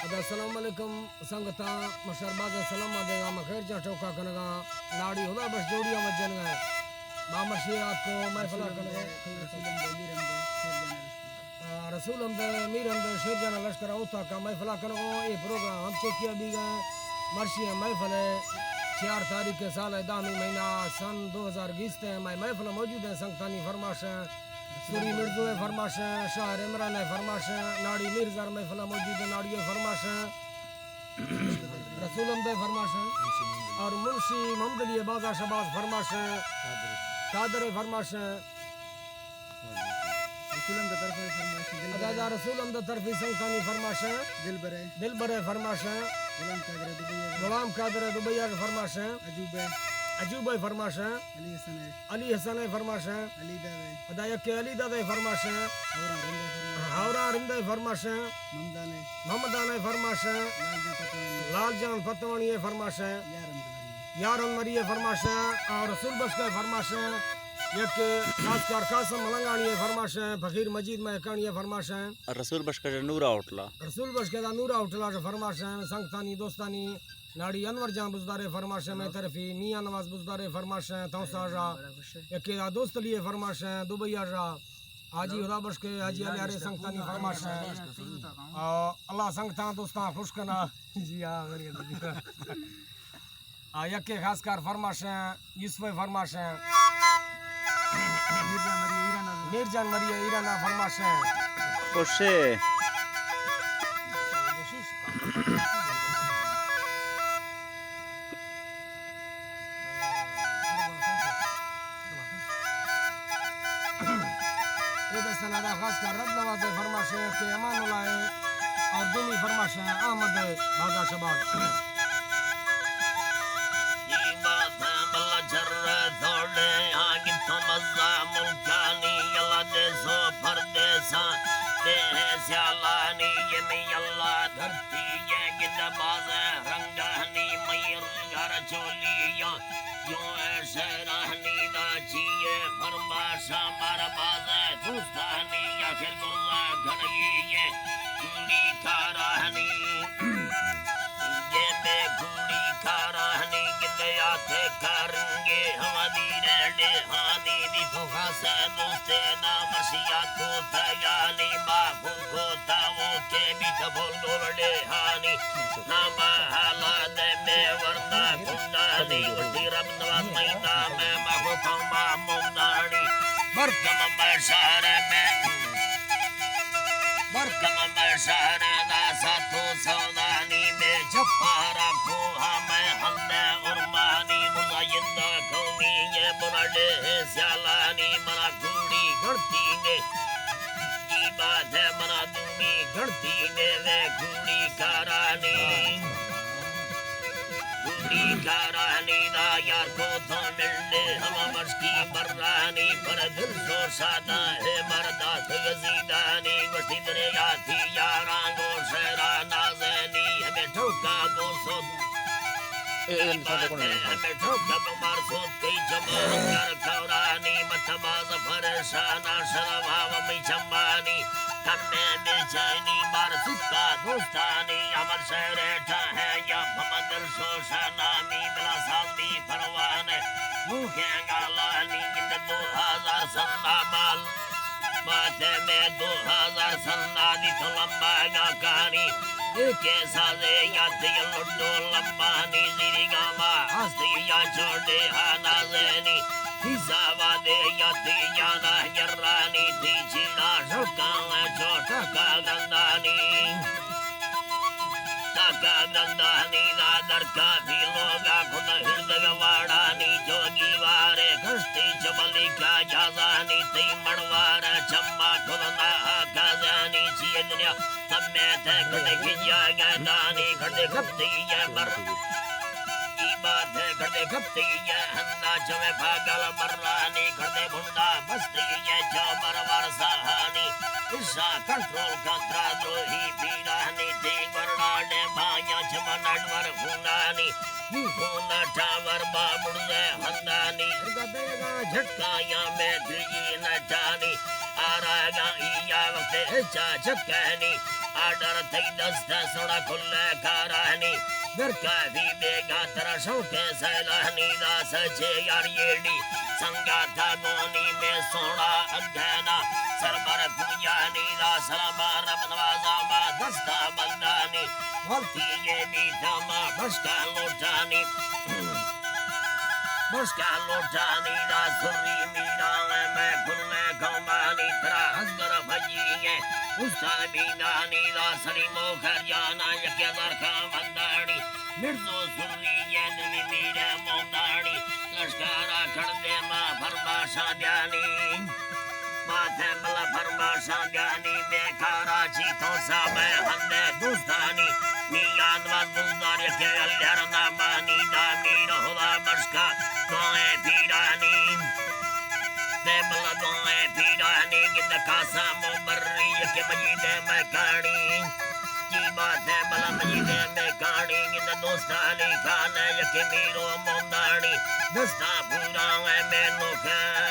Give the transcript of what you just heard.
ادا السلام علیکم سنگتاں، مشر بازیں سلام دیگا، ما خیر جان ٹوکا کنگا، ناڑی خدا بخش جوڑیاں وجنگا، بامر شیر آپ کو محفلہ کنگا۔ آ، رسول احمد، میر احمد، شیر جان لشکر اوتا کا محفلہ کنگا۔ اے پروگرام ہم چوکیا بیگا، مرشی محفل ہے، چار تاریخ سال ہے، دہمی مہینہ، سن دو ہزار گیست ہے۔ مئے محفل موجود ہیں، سنگتانی فرمائش ہیں۔ سوری مرزو ءِ فرمائش ایں، شاعر عمران ءِ فرمائش ایں، ناڑی میر زر محفل ءَ موجود ایں، ناڑی ءِ فرمائش ایں، رسول احمد ءِ فرمائش ایں، اور منشی محمد علی ءِ بازا شباز فرمائش ایں، قادر ءِ فرمائش ایں۔ رسول احمد ءِ طرف ءَ فرمائش ایں، دلبر ءِ۔ ادا رسول احمد ءِ طرف ءَ سنگتانی فرمائش ایں۔ دلبر ءِ۔ دلبر ءِ فرمائش ایں۔ غلام قادر ءِ دبئی ءَ۔ غلام قادر ءِ دبئی ءَ فرمائش ایں۔ عجوبہ ءِ۔ عجوبہ ءِ فرمائش ایں۔ علی حسن ءِ۔ علی حسن ءِ فرمائش ایں۔ علی داد ءِ۔ ادا یکے علی داد ءِ فرمائش ایں۔ ہورا رند ءِ فرمائش ایں۔ ہورا رند ءِ فرمائش ایں۔ محمدان ءِ۔ محمدان ءِ فرمائش ایں۔ لال جان پتوانی۔ لال جان پتوانی ءِ فرمائش ایں۔ یار احمد مری۔ یار احمد مری ءِ فرمائش ایں۔ اور رسول بخش ءِ فرمائش ایں۔ یک خاص کار قاسم ملنگانی ءِ فرمائش ایں۔ فقیر مجید مہکانی ءِ فرمائش ایں۔ رسول بخش ءِ نورا ہوٹل ءَ۔ رسول بخش ءِ نورا ہوٹل ءَ فرمائش ایں۔ سنگتانی دوستانی ناڑی انور جان بزدار ءِ فرمائش ایں، مئے طرف ءَ میاں نواز بزدار ءِ فرمائش ایں، تونسہ ءَ را یکے دا دوست علی ءِ فرمائش ایں، دبئی ءَ را حاجی خدا بخش ءِ، حاجی علی ءِ، سنگتانی فرمائش ایں۔ آ، اللہ سنگتاں دوستاں خوش کنا۔ جی ہاں، بڑھیا، بڑھیا۔ آ، یکے خاص کار فرمائش ایں۔ یوسف ءِ فرمائش ایں۔ میر جان مری ایران ءَ۔ میر جان مری ایران ءَ فرمائش ایں۔ خوش ایں۔ اے دستان ادا خاص کر رب نواز ءِ فرمائش ایں کہ امان اللہ ءِ اور دومی فرمائش ایں احمد ءِ بازا شباز۔ ای بات ملا چر سوڑے آگی تو مزہ ملکانی یلا دے سو پردیساں دے سیالانی یمی یلا دھرتی یہ گند باز رنگانی میر گھر چولیاں یوں اے شہرانی دا چیئے فرمائشاں مار باز دوستانی یا پھر گرزا گھنگی یہ گوڑی کارانی۔ یہ میں گھوڑی کارانی گندے آتے کارنگے ہمانی ریڈے ہانی دی تو خاص دوستے نا مرشیا تو تیانی ما کو کو تا وہ کے بھی تبول گولڈے ہانی نا ما حالا دے میں ورنا کنڈانی وٹی رب نواز مینا میں ما کو کما مونانی برکم میں شہر میں برکم میں شہر نا ساتو سودانی میں جپارا کوہا میں ہندے ارمانی مزا یندہ کونی یہ برڈے ہے سیالانی منا گوڑی گڑتی نے ای بات ہے منا دومی گڑتی نے وے گوڑی کارانی۔ گوڑی کارانی دا یار کو تو ملنے ہم مشکی برانی پر دل سو سادا ہے مردا تو یزیدانی گوشتی دریا تھی یاراں گو شہرا نازینی ہمیں ٹھوکا گو سو اے، اے انسان کو نہیں۔ ہمیں ٹھوکا گو مار سو کئی جمع کر کورانی مت باز پریشانا شروا و می چمبانی کمے بے چینی بار سکا دوستانی عمل شہر ٹھا ہے یا بمدل شوشا نامی بلا سامی پروانے موکھیں گالانی گند دو ہزار سندا مال باتے میں دو ہزار سندا دی تو لمبا گا کانی ایک سازے یا تی لڈو لمبانی زیری گاما ہستی یا چھوڑے ہانا زینی حسابا دے یا تی جانا جرانی تی چینا ژلکاں چھوٹا کا گندانی۔ تاکا گندانی دا درکا بھی لوگا کن ہردگ واڑانی جو گیوارے گشتی چبلی کا جازانی تی مڑوارے چما کن دا آکا زانی چیئے دنیا تمے تے کھڑے کھجیا گئے دانی کھڑے کھپتی یہ مر ای بات ہے کھڑے کھپتی یہ ہندا چوے پاگل مرانی کھڑے بھنڈا بستی یہ جو مر ور سہانی عشا کنٹرول کا ترا دروہی پیرانی تھی گورڈا ڈے بھائیاں چمن اڈور ہونانی ہوں ٹاور بابڑ دے ہندانی، گدے گا جھٹکا یا میں تجی نچانی، آرا گا ایا وقت ہچا چکانی، آرڈر تئی دست سڑا کھلے کارانی، درکا بھی بیگا ترا شوق سیلانی، دا سچے یار ییڈی سنگاتا گونی میں سوڑا اگنا، سربر پوجانی، دا سلام رب نوازا ما دستا بندانی، غلطی یہ بیتا ما بشکا لوٹانی، بشکا لوٹانی، دا سری میران میں کل قومانی، ترا ازگر بھجی ہے استاد بیدانی، دا سلیمو خیر جانا یک ہزار خان بندانی، مرزو سری یہ نمی میرے مومدانی، لشکارا کھڑ دے ما فرماشا دیانی۔ ماتے بلا فرماشا دیانی، بیکارا چی تو سا میں ہندے دوستانی، میان و دوستار یکے الیر نامانی، دا میر خدا بشکا دعائیں پیرانی، دے بلا دعائیں پیرانی، گند قاسم و بری یکے مجید مکانی، کی بات ہے بلا مجید مکانی، گند دوست علی خان یکے میرو مومدانی، دستا پورا ہے میں نوکر